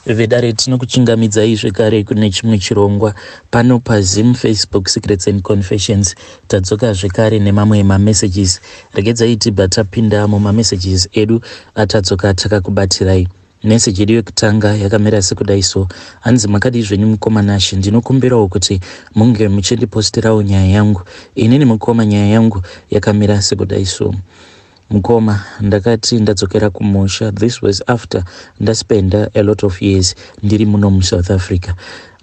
Vedare tinokuchingamidzai zvekare kune chimwe chirongwa pano paZim Facebook Secrets and Confessions. Tadzoka zvekare nemamwe mamessages. Regedzai tibva tapinda mumamessages edu atadzoka takakubatirai. Message yedu yekutanga yakamira sekudai so. Hanzi makadii zvenyu mukoma Nashe, ndinokumbirawo kuti munge muchindipostirawo nyaya yangu. Inini mukoma nyaya yangu yakamira sekudai so. Mukoma ndakati ndadzokera kumusha this was after ndaspenda a lot of years ndiri muno muSouth Africa.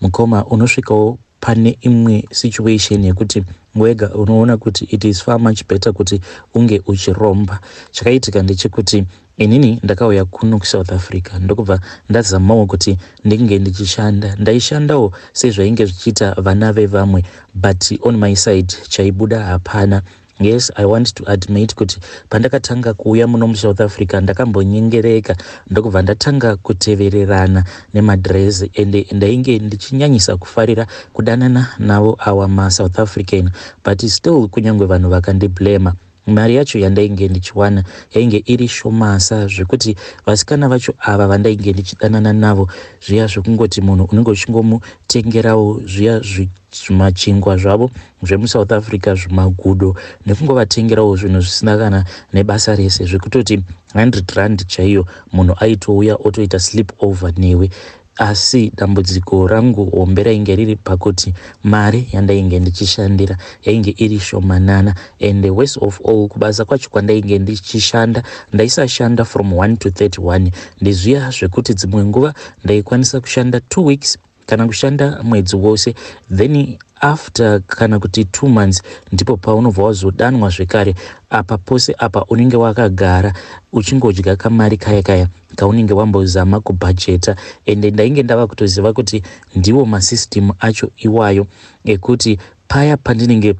Mukoma unosvikawo pane imwe situation yekuti wega unoona kuti it is far much better kuti unge uchiromba. Chakaitika ndechekuti inini ndakauya kuno kuSouth Africa ndokubva ndazamawo kuti ndinge ndichishanda. Ndaishandawo sezvainge zvichiita vana vevamwe but on my side chaibuda hapana. Yes, I want to admit kuti pandakatanga kuuya muno muSouth Africa ndakambonyengereka ndokubva ndatanga kutevererana nemadress ende ndainge ndichinyanyisa kufarira kudanana navo awa maSouth African, but still kunyange vanhu vakandiblema, mari yacho yandainge ndichiwana yainge iri shomasa zvekuti vasikana vacho ava vandainge ndichidanana navo zviya zvekungoti munhu unenge uchingomutengerawo zviya zvimachingwa zvavo zvemuSouth Africa, zvimagudo, nekungovatengerawo zvinhu zvisina kana nebasa rese, zvekutoti 100 rand chaiyo munhu aitouya otoita sleep over newe. Asi dambudziko rangu hombe rainge riri pakuti mari yandainge ndichishandira yainge iri shomanana, and worst of all, kubasa kwacho kwandainge ndichishanda ndaisashanda from 1 to 31. Ndezviya zvekuti dzimwe nguva ndaikwanisa kushanda 2 weeks kana kushanda mwedzi wose, then after kana kuti 2 months ndipo paunobva wazodanwa zvekare. Apa pose apa unenge wakagara uchingodya kamari kaya kaya kaunenge wambozama kubhajeta, ende ndainge ndava kutoziva kuti ndiwo masystem acho iwayo ekuti paya pandinenge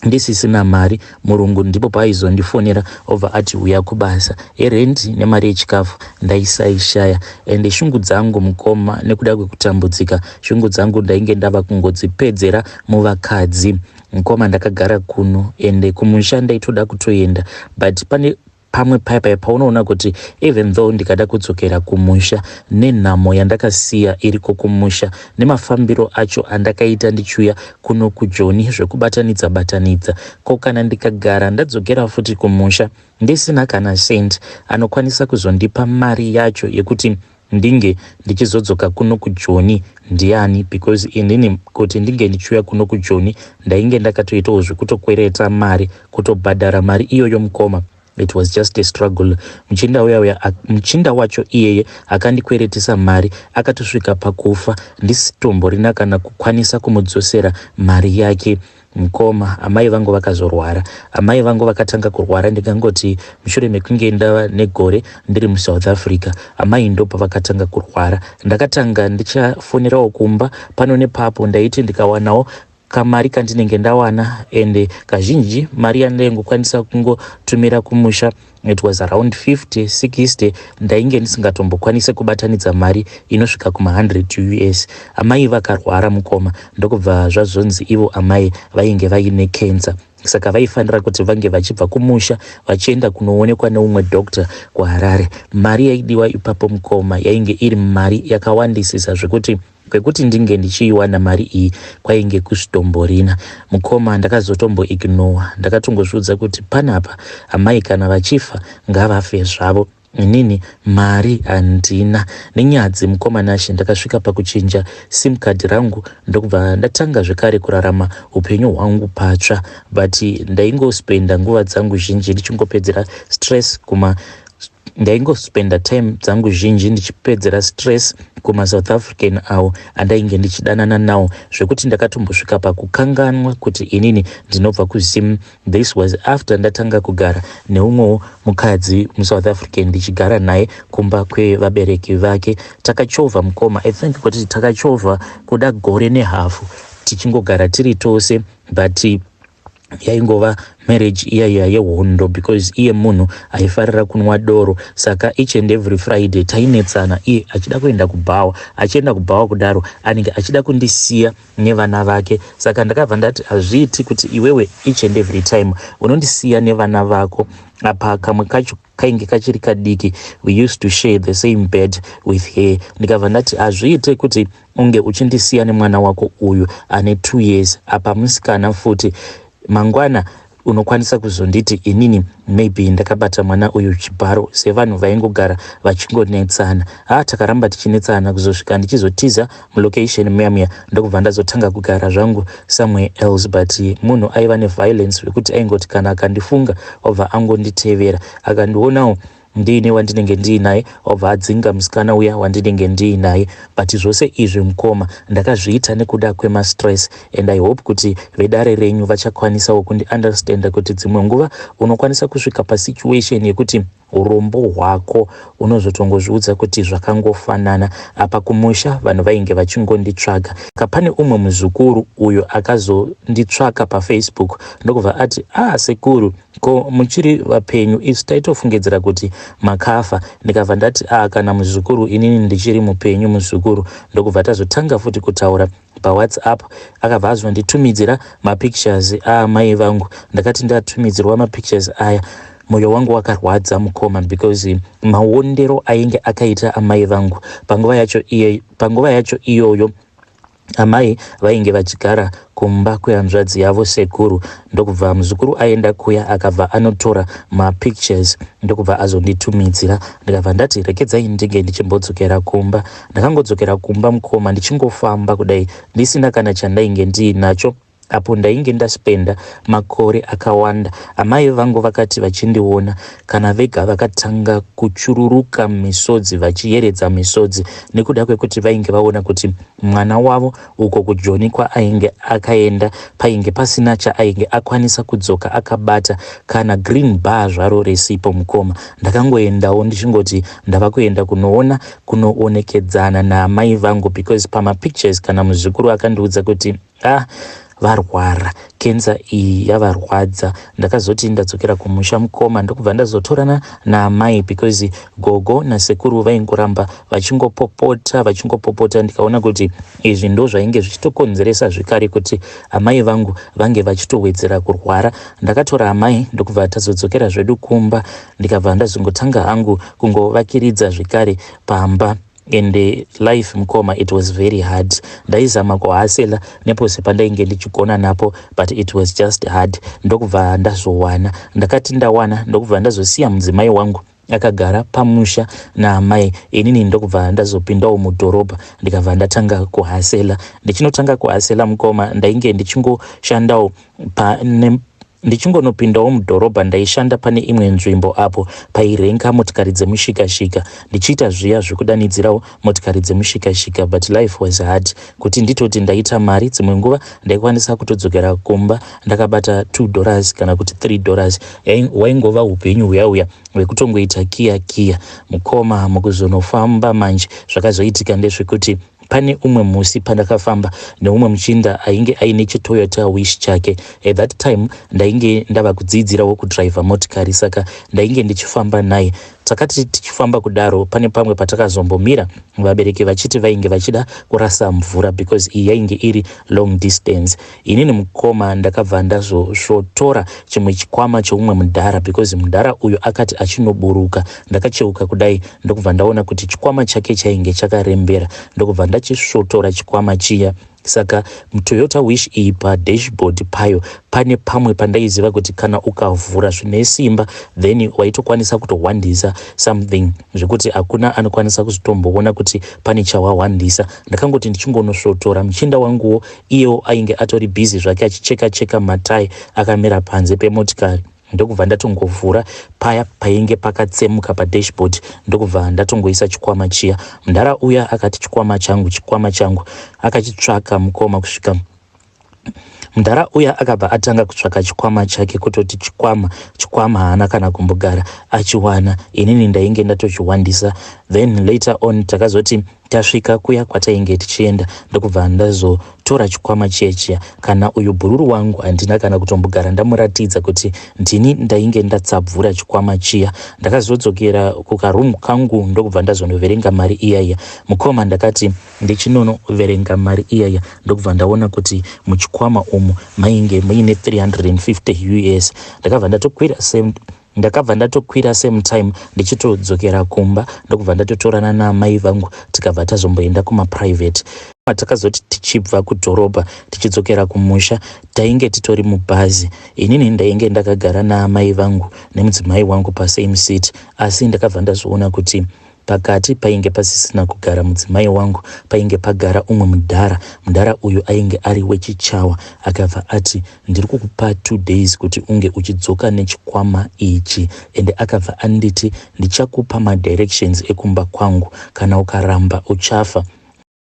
ndisisina mari, murungu ndipo paaizondifonera obva ati uya kubasa. Yerendi nemari yechikafu ndaisaishaya, ende shungu dzangu mukoma, nekuda kwekutambudzika, shungu dzangu ndainge ndava kungodzipedzera muvakadzi. Mukoma, ndakagara kuno ende kumusha ndaitoda kutoenda, but pane pamwe paya paya paunoona kuti even though ndikada kudzokera kumusha nenhamo yandakasiya iriko kumusha nemafambiro acho andakaita ndichiuya kuno kuJoni zvekubatanidza batanidza, ko kana ndikagara ndadzokera futi kumusha ndisina kana cent, anokwanisa kuzondipa mari yacho yekuti ndinge ndichizodzoka kuno kuJoni ndiani? Because inini kuti ndinge ndichiuya kuno kuJoni ndainge ndakatoitawo zvekutokwereta mari, kutobhadhara mari iyoyo. Mukoma, it was just a struggle. Muchinda uya uya, muchinda wacho iyeye akandikweretesa mari akatosvika pakufa ndisitomborina kana kukwanisa kumudzosera mari yake. Mukoma, amai vangu vakazorwara. Amai vangu vakatanga kurwara ndingangoti mushure mekunge ndava negore ndiri muSouth Africa. Amai ndopavakatanga kurwara. Ndakatanga ndichafonerawo kumba pano nepapo. Ndaiti ndikawanawo kamari kandinenge ndawana, ende kazhinji mari yandaingokwanisa kungotumira kumusha it was around 50 60. Ndainge ndisingatombokwanisi kubatanidza mari inosvika kuma100 US. Amai vakarwara mukoma, ndokubva zvazonzi ivo amai vainge vaine cancer, saka vaifanira kuti vange vachibva kumusha vachienda kunoonekwa neumwe doctor kuHarare. Mari yaidiwa ipapo mukoma yainge iri mari yakawandisisa zvekuti kwekuti ndinge ndichiiwana mari iyi kwainge kusitomborina. Mukoma, ndakazotomboignora. Ndakatongozviudza kuti panapa amai kana vachifa ngavafe zvavo, inini mari handina. Nenyadzi mukoma Nashe, ndakasvika pakuchinja SIM card rangu ndokubva ndatanga zvekare kurarama upenyu hwangu patsva, but ndaingospenda nguva dzangu zhinji ndichingopedzera stress kuma ndaingospenda time dzangu zhinji ndichipedzera stress kumaSouth African awo andainge ndichidanana nawo, zvekuti ndakatombosvika pakukanganwa kuti inini ndinobva kuZim. This was after ndatanga kugara neumwewo mukadzi muSouth African, ndichigara naye kumba kwevabereki vake. Takachovha mukoma, I think kuti takachovha kuda gore nehafu tichingogara tiri tose, but yaingova marriage iya iya yehondo, because iye munhu aifarira kunwa doro. Saka each and every Friday tainetsana, iye achida kuenda kubhawa. Achienda kubhawa kudaro anenge achida kundisiya nevana vake. Saka ndakabva ndati hazviiti kuti iwewe each and every time unondisiya nevana vako. Apa kamwe kacho Kainge kachiri kadiki. We used to share the same bed with her. Ndikabva ndati hazviite kuti unge uchindisiya nemwana wako uyu ane 2 years, apa musikana futi. Mangwana unokwanisa kuzonditi inini maybe ndakabata mwana uyu chibharo, sevanhu vaingogara vachingonetsana. Ha, takaramba tichinetsana kuzosvika ndichizotiza mulocation muya muya, ndokubva ndazotanga kugara zvangu somewhere else. But munhu aiva neviolence zvekuti aingoti kana akandifunga, obva angonditevera. Akandionawo ndiine wandinenge ndiinaye, obva adzinga musikana uya wandinenge ndiinaye. But zvose izvi, mukoma, ndakazviita nekuda kwemastress, and I hope kuti vedare renyu vachakwanisawo kundiunderstanda kuti dzimwe nguva unokwanisa kusvika pasituation yekuti urombo hwako unozotongozviudza kuti zvakangofanana. Apa kumusha vanhu vainge vachingonditsvaga. Kapane umwe muzukuru uyo akazonditsvaka paFacebook, ndokubva ati, "Ah, sekuru, ko muchiri vapenyu? Isu taitofungidzira kuti makafa." Ndikabva ndati, "Ah, kana muzukuru, inini ndichiri mupenyu, muzukuru." Ndokubva tazotanga futi kutaura paWhatsApp. Akabva azonditumidzira mapictures aamai vangu. Ndakati ndatumidzirwa mapictures aya, mwoyo wangu wakarwadza, mukoma, because maondero ainge akaita amai vangu panguva yacho iyoyo, amai vainge vachigara kumba kwehanzvadzi yavo sekuru. Ndokubva muzukuru aenda kuya, akabva anotora mapictures, ndokubva azonditumidzira. Ndikabva ndati rekedzai ndinge ndichimbodzokera kumba. Ndakangodzokera kumba, mukoma, ndichingofamba kudai ndisina kana chandainge ndiinacho, apo ndainge ndaspenda makore akawanda. Amai vangu vakati vachindiona, kana vega vakatanga kuchururuka misodzi, vachiyeredza misodzi nekuda kwekuti vainge vaona kuti mwana wavo uko kuJoni kwaainge akaenda painge pasina chaainge akwanisa kudzoka akabata, kana green bar zvaro resipo. Mukoma, ndakangoendawo ndichingoti ndava kuenda kunoona, kunoonekedzana naamai vangu, because pamapictures kana muzukuru akandiudza kuti, "Ah, varwara, kenza iyi yavarwadza." Ndakazoti ndadzokera kumusha, mukoma, ndokubva ndazotorana naamai, because gogo nasekuru vaingoramba vachingopopota, vachingopopota. Ndikaona kuti izvi ndo zvainge zvichitokonzeresa zvekare kuti amai vangu vange vachitowedzera kurwara. Ndakatora amai, ndokubva tazodzokera zvedu kumba. Ndikabva ndazongotanga hangu kungovakiridza zvekare pamba. And life, mukoma, it was very hard. Ndaizama kuhustler nepose pandainge ndichigona napo, but it was just hard. Ndokubva ndazowana, ndakati ndawana, ndokubva ndazosiya mudzimai wangu akagara pamusha naamai. Inini ndokubva ndazopindawo mudhorobha, ndikabva ndatanga kuhustler. Ndichinotanga kuhustler, mukoma, ndainge ndichingoshandawo ndichingonopindawo mudhorobha. Ndaishanda pane imwe nzvimbo apo pairenka motikari dzemushikashika, ndichiita zviya zvekudanidzirawo motikari dzemushikashika. But life was hard. Kuti nditoti ndaita mari, dzimwe nguva ndaikwanisa kutodzokera kumba ndakabata $2 kana kuti $3. Waingova upenyu huya huya hwekutongoita kiya kiya, mukoma. Mukuzonofamba manje, zvakazoitika ndezvekuti pane umwe musi pandakafamba neumwe muchinda ainge aine chiToyota Wish chake. At that time ndainge ndava kudzidzirawo kudhiraivha motikari, saka ndainge ndichifamba naye. Takati tichifamba kudaro, pane pamwe patakazombomira, vabereki vachiti vainge vachida kurasa mvura, because iyi yainge iri long distance. Inini, mukoma, ndakabva ndazosvotora chimwe chikwama cheumwe mudhara, because mudhara uyu akati achinoburuka, ndakacheuka kudai, ndokubva ndaona kuti chikwama chake chainge chakarembera, ndokubva ndachisvotora chikwama chiya. Saka muToyota Wish iyi, padashboard payo pane pamwe pandaiziva kuti kana ukavhura zvine simba, then waitokwanisa kutohwandisa something zvekuti hakuna anokwanisa kuzotomboona kuti pane chawahwandisa. Ndakangoti ndichingonosvotora, muchinda wanguwo iyewo ainge atori busy zvake achicheka cheka matai akamira panze pemotikari, ndokubva ndatongovhura paya painge pakatsemuka padashboard, ndokubva ndatongoisa chikwama chiya. Mudhara uya akati, "Chikwama changu, chikwama changu." Akachitsvaka, mukoma, kusvika mudhara uya akabva atanga kutsvaka chikwama chake, kutoti chikwama, chikwama, haana kana kumbogara achiwana. Inini ndainge ndatochiwandisa. Then later on takazoti tasvika kuya kwatainge tichienda, ndokubva ndazotora chikwama chiya chiya. Kana uyu bhururu wangu handina kana kutombogara ndamuratidza kuti ndini ndainge ndatsabvura chikwama chiya. Ndakazodzokera kukarumu kangu, ndokubva ndazonoverenga mari iyaiya. Mukoma, ndakati ndichinonoverenga mari iyaiya, ndokubva ndaona kuti muchikwama umu mainge muine 350 US. Ndakabva ndatokwira. Ndakabva ndatokwira same time ndichitodzokera kumba ndokubva ndatotorana naamai vangu tikabva tazomboenda kumaprivate. Takazoti tichibva kudhorobha tichidzokera kumusha tainge titori mubhazi. Inini ndainge ndakagara naamai vangu nemudzimai wangu pasame seat asi ndakabva ndazoona kuti Pakati painge pasisina kugara mudzimai wangu painge pagara umwe mudhara. Mudhara uyu ainge ari wechichawa akabva ati ndiri kukupa two days kuti unge uchidzoka nechikwama ichi ende akabva anditi ndichakupa madirections ekumba kwangu kana ukaramba uchafa.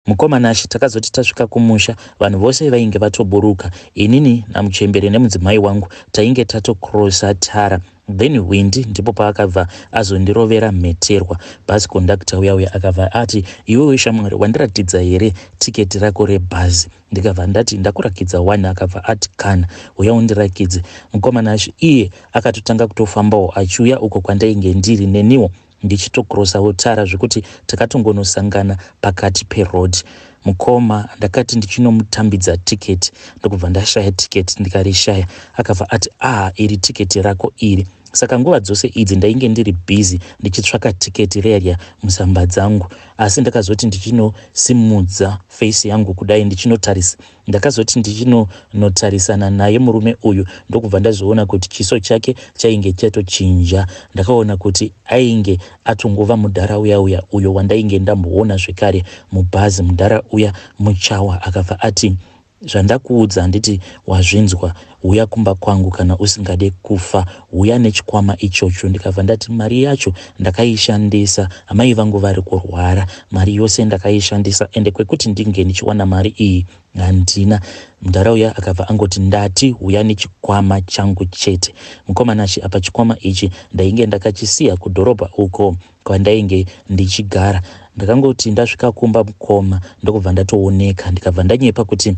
Mukoma Nashe takazoti tasvika kumusha vanhu vose vainge vatoburuka inini namuchembere nemudzimai wangu tainge tatocrossa tara then hwindi ndipo paakabva azondirovera mheterwa bus conductor uya uya akabva ati iwewe shamwari wandiratidza here tiketi rako rebhazi ndikabva ndati ndakurakidza wani akabva ati kana uya undirakidze mukoma Nashe iye akatotanga kutofambawo achiuya uko kwandainge ndiri neniwo ndichitokrosawo tara zvekuti takatongonosangana pakati peroad. Mukoma ndakati ndichinomutambidza ticket ndokubva ndashaya ticket ndikarishaya akabva ati ah iri ticket rako iri saka nguva dzose idzi ndainge ndiri busy ndichitsvaka ticket rerya musamba dzangu asi ndakazoti ndichinosimudza face yangu kudai ndichinotarisa Ndakazoti ndichinonotarisana naye murume uyu ndokubva ndazoona kuti chiso chake chainge chatochinja. Ndakaona kuti ainge atongova mudhara uya uya uyo wandainge ndamboona zvekare mubhazi. Mudhara uya muchawa akabva ati zvandakuudza handiti wazvinzwa huya kumba kwangu kana usingade kufa huya nechikwama ichocho ndikabva ndati mari yacho ndakaishandisa amai vangu vari kurwara mari yose ndakaishandisa ende kwekuti ndinge ndichiwana mari iyi handina mudhara uya akabva angoti ndati huya nechikwama changu chete mukoma Nashe apa chikwama ichi ndainge ndakachisiya kudhorobha uko kwandainge ndichigara ndakangoti ndasvika kumba mukoma ndokubva ndatooneka ndikabva ndanyepa kuti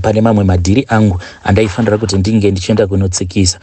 pane mamwe madhiri angu andaifanira kuti ndinge ndichienda kunotsikisa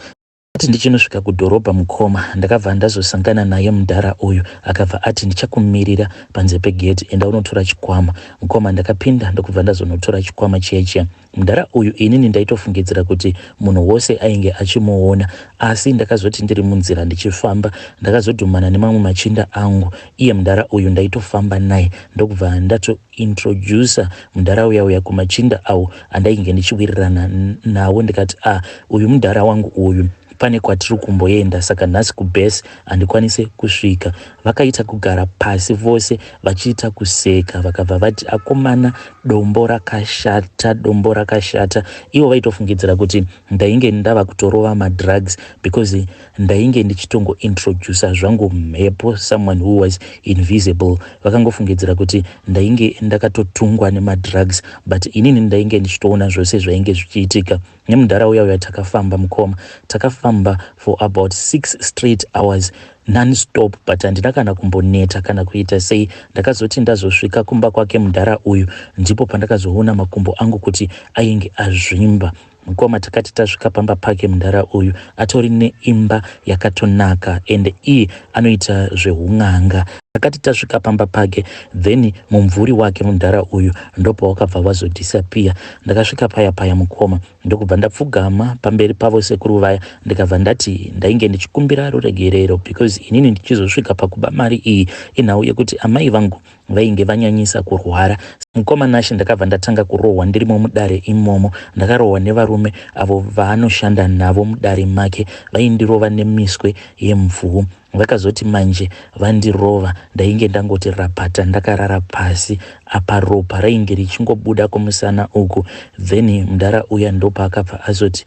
ati ndichinosvika kudhorobha mukoma ndakabva ndazosangana naye mudhara uyu akabva ati ndichakumirira panze pegedhi enda unotora chikwama mukoma ndakapinda ndokubva ndazonotora chikwama chiya chiya mudhara uyu inini ndaitofungidzira kuti munhu wose ainge achimuona asi ndakazoti ndiri munzira ndichifamba ndakazodhumana nemamwe machinda angu iye mudhara uyu ndaitofamba naye ndokubva ndato introducer mudhara uya uya kumachinda awo andainge ndichiwirirana nawo ndikati ah uyu mudhara wangu uyu pane kwatiri kumboenda saka nhasi kubase handikwanise kusvika vakaita kugara pasi vose vachiita kuseka vakabva vati akomana dombo rakashata dombo rakashata ivo vaitofungidzira kuti ndainge ndava kutorova madrugs because Ndainge ndichitongo introducer zvangu mhepo someone who was invisible. Vakangofungidzira kuti ndainge ndakatotungwa nemadrugs but inini ndainge ndichitoona zvose zvainge zvichiitika. Nemudhara uya uya takafamba mukoma. Takafamba for about six straight hours non-stop but handina kana kumboneta kana kuita sei. Ndakazoti ndazosvika kumba kwake mudhara uyu ndipo pandakazoona makumbo angu kuti ainge azvimba. Mukoma takati tasvika pamba pake mudhara uyu atori neimba yakatonaka ende iye anoita zvehun'anga. Takati tasvika pamba pake then mumvuri wake mudhara uyu ndopawakabva wazodisappear. Ndakasvika paya paya mukoma ndokubva ndapfugama pamberi pavo sekuru vaya ndikabva ndati ndainge ndichikumbira ruregerero because inini ndichizosvika pakuba mari iyi inhau yekuti amai vangu vainge vanyanyisa kurwara. Mukoma Nashe ndakabva ndatanga kurohwa ndirimo mudare imomo. Ndakarohwa nevarume avo vaanoshanda navo mudare make vaindirova nemiswe yemvuu. Vakazoti manje vandirova ndainge ndangoti rapata ndakarara pasi apa ropa rainge richingobuda kumusana uku then mudhara uya ndopaakabva azoti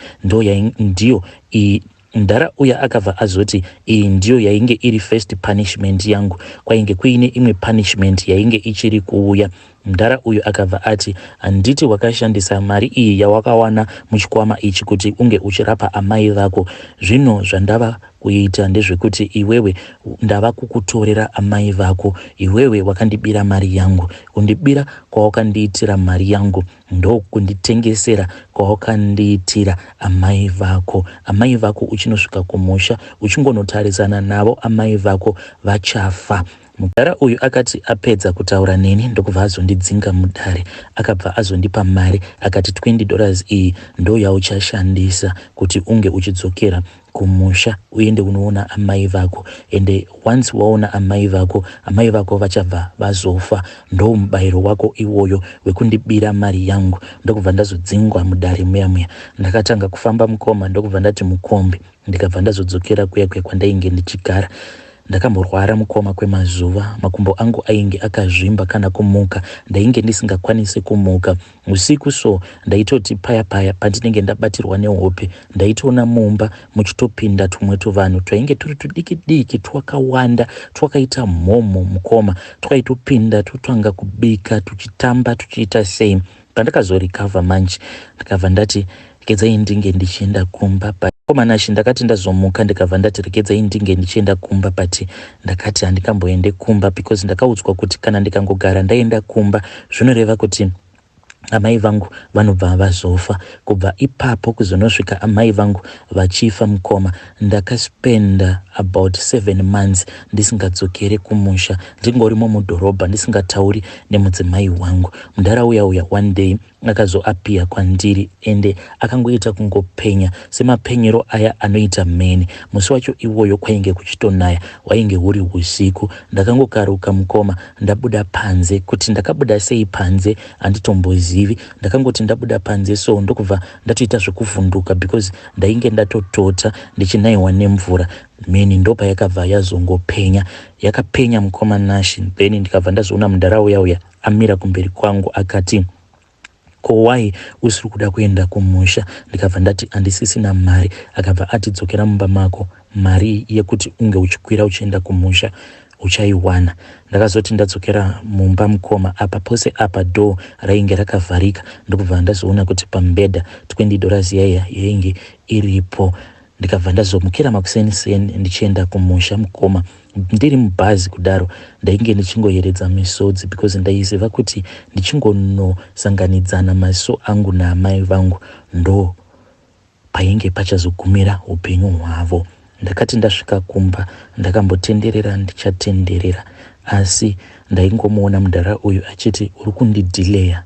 ndiyo iyi Mdhara uya akabva azoti iyi ndiyo yainge iri first punishment yangu, kwainge kuine imwe punishment yainge ichiri kuuya. Mdhara uyu akabva ati handiti wakashandisa mari iyi yawakawana muchikwama ichi kuti unge uchirapa amai vako, zvino zvandava kuita ndezvekuti iwewe ndava kukutorera amai vako, iwewe wakandibira mari yangu, kundibira kwawakandiitira mari yangu Ndokunditengesera kwawakandiitira amai vako. Amai vako uchinosvika kumusha uchingonotarisana navo amai vako vachafa. Mudhara uyu akati apedza kutaura neni ndokubva azondidzinga mudare. Akabva azondipa mari akati 20 dollars iyi ndoyauchashandisa kuti unge uchidzokera kumusha uende unoona amai vako ende once waona amai vako amai vako vachabva vazofa ndomubairo wako iwoyo wekundibira mari yangu ndokubva ndazodzingwa mudare muya muya ndakatanga kufamba mukoma ndokubva ndati mukombi ndikabva ndazodzokera kuya kuya kwandainge ndichigara Ndakamborwara mukoma kwemazuva, makumbo angu ainge akazvimba kana kumuka ndainge ndisingakwanise kumuka. Usiku so ndaitoti paya paya pandinenge ndabatirwa nehope ndaitoona mumba muchitopinda tumwe tuvanhu twainge turi tudiki diki twakawanda twakaita mhomho mukoma twaitopinda twotanga kubika tuchitamba tuchiita sei. Pandakazorecover manje ndikabva ndati regedzai ndinge ndichienda kumba but Mukoma Nashy ndakati ndazomuka ndikabva ndati regedzai ndinge ndichienda kumba but ndakati handikamboende kumba because ndakaudzwa kuti kana ndikangogara ndaenda kumba zvinoreva kuti amai vangu vanobva vazofa. Kubva ipapo kuzonosvika amai vangu vachifa mukoma ndakaspenda about seven months ndisingadzokere kumusha ndingorimo mudhorobha ndisingatauri nemudzimai wangu. Mudhara uya uya one day akazoappear kwandiri ende akangoita kungopenya semapenyero aya anoita mheni. Musi wacho iwoyo kwainge kuchitonaya hwainge huri husiku. Ndakangokaruka mukoma ndabuda panze. Kuti ndakabuda sei panze handitombozivi. Ndakangoti ndabuda panze so ndokubva ndatoita zvekuvhunduka because ndainge ndatotota ndichinaiwa nemvura. Mheni ndopayakabva yazongopenya. Yakapenya mukoma Nashy then ndikabva ndazoona mudhara uya uya amira kumberi kwangu akati ko why usiri kuda kuenda kumusha ndikabva ndati handisisina mari akabva ati dzokera mumba mako mari yekuti unge uchikwira uchienda kumusha uchaiwana ndakazoti ndadzokera mumba mukoma apa pose apa door rainge rakavharika ndokubva ndazoona kuti pamubhedha 20 dollars yaiya yainge iripo ndikabva ndazomukira makuseni seni ndichienda kumusha mukoma ndiri mubhazi kudaro ndainge ndichingoyeredza misodzi because ndaiziva kuti ndichingonosanganidzana maziso angu naamai vangu ndo painge pachazogumira upenyu hwavo ndakati ndasvika kumba ndakambotenderera ndichatenderera asi ndaingomuona mudhara uyu achiti uri kundidhileya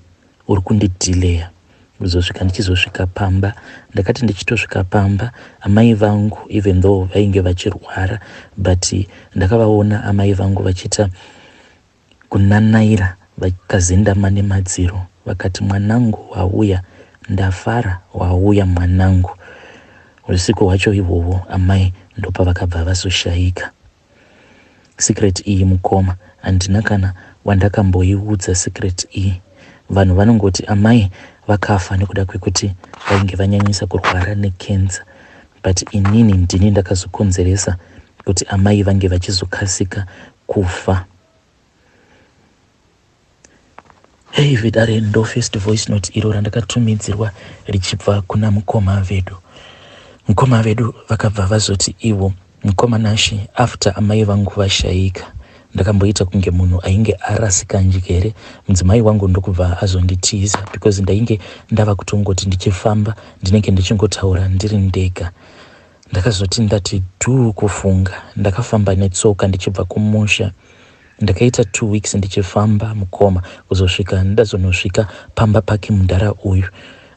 uri kundidhileya kuzosvika ndichizosvika pamba ndakati ndichitosvika pamba amai vangu even though vainge vachirwara but ndakavaona amai vangu vachiita kunanaira vakazendama nemadziro vakati mwanangu wauya ndafara wauya mwanangu usiku hwacho ihwohwo amai ndopavakabva vazoshaika Secret iyi mukoma handina kana wandakamboiudza secret iyi. Vanhu vanongoti amai vakafa nekuda kwekuti vainge vanyanyisa kurwara necancer but inini ndini ndakazokonzeresa kuti amai vange vachizokasika kufa. Hey vedare ndo first voice note iro randakatumidzirwa richibva kuna mukoma vedu. Mukoma vedu vakabva vazoti ivo mukoma Nashe after amai vangu vashaika ndakamboita kunge munhu ainge arasika njere mudzimai wangu ndokubva azonditiza because ndainge ndava kutongoti ndichifamba ndinenge ndichingotaura ndiri ndega. Ndakazoti ndati dhuu kufunga ndakafamba netsoka ndichibva kumusha. Ndakaita two weeks ndichifamba mukoma kuzosvika ndazonosvika pamba pake mudhara uyu.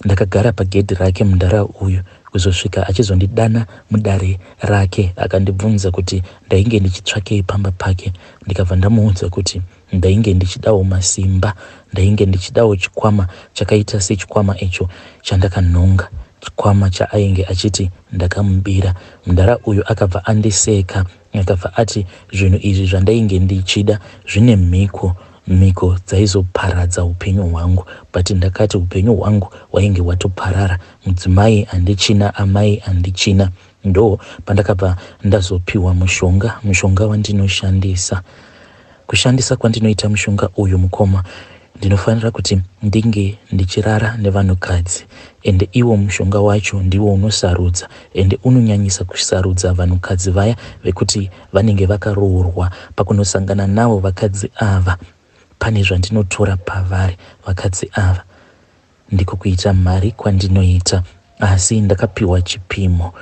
Ndakagara pagedhi rake mudhara uyu kuzosvika achizondidana mudare rake akandibvunza kuti ndainge ndichitsvakei pamba pake ndikabva ndamuudza kuti ndainge ndichidawo masimba ndainge ndichidawo chikwama chakaita sechikwama icho chandakanhonga chikwama chaainge achiti ndakamubira. Mudhara uyu akabva andiseka Akabva ati zvinhu izvi zvandainge ndichida zvine mhiko, mhiko dzaizoparadza hupenyu hwangu but ndakati hupenyu hwangu hwainge hwatoparara, mudzimai handichina, amai handichina. Ndo pandakabva ndazopiwa mushonga, mushonga wandinoshandisa. Kushandisa kwandinoita mushonga uyu mukoma ndinofanira kuti ndinge ndichirara nevanhukadzi ende iwo mushonga wacho ndiwo unosarudza ende unonyanyisa kusarudza vanhukadzi vaya vekuti vanenge vakaroorwa. Pakunosangana navo vakadzi ava pane zvandinotora pavari vakadzi ava ndiko kuita mari kwandinoita asi ndakapiwa chipimo.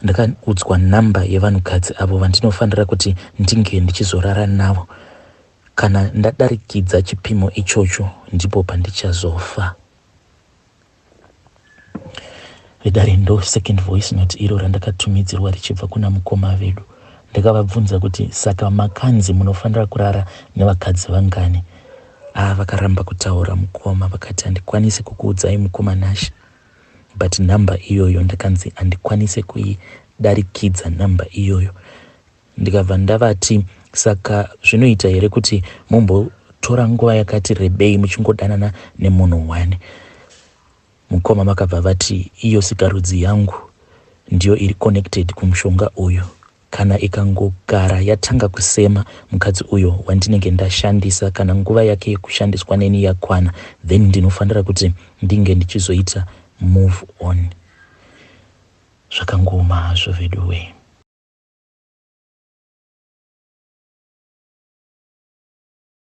Ndakaudzwa number yevanhukadzi avo vandinofanira kuti ndinge ndichizorara navo. Kana ndadarikidza chipimo ichocho ndipo pandichazofa. Vedare ndo second voice note iro randakatumidzirwa richibva kuna mukoma vedu. Ndakavabvunza kuti saka makanzi munofanira kurara nevakadzi vangani? Ah, vakaramba kutaura mukoma vakati handikwanisi kukuudzai mukoma Nashe but number iyoyo ndakanzi handikwanise kuidarikidza number iyoyo. Ndikabva ndavati saka zvinoita here kuti mumbotora nguva yakati rebei muchingodanana nemunhu one? Mukoma vakabva vati iyo sikarudzi yangu ndiyo iri connected kumushonga uyu kana ikangogara yatanga kusema mukadzi uyo wandinenge ndashandisa kana nguva yake yekushandiswa neni yakwana then ndinofanira kuti ndinge ndichizoita move on. Zvakangooma hazvo veduwee.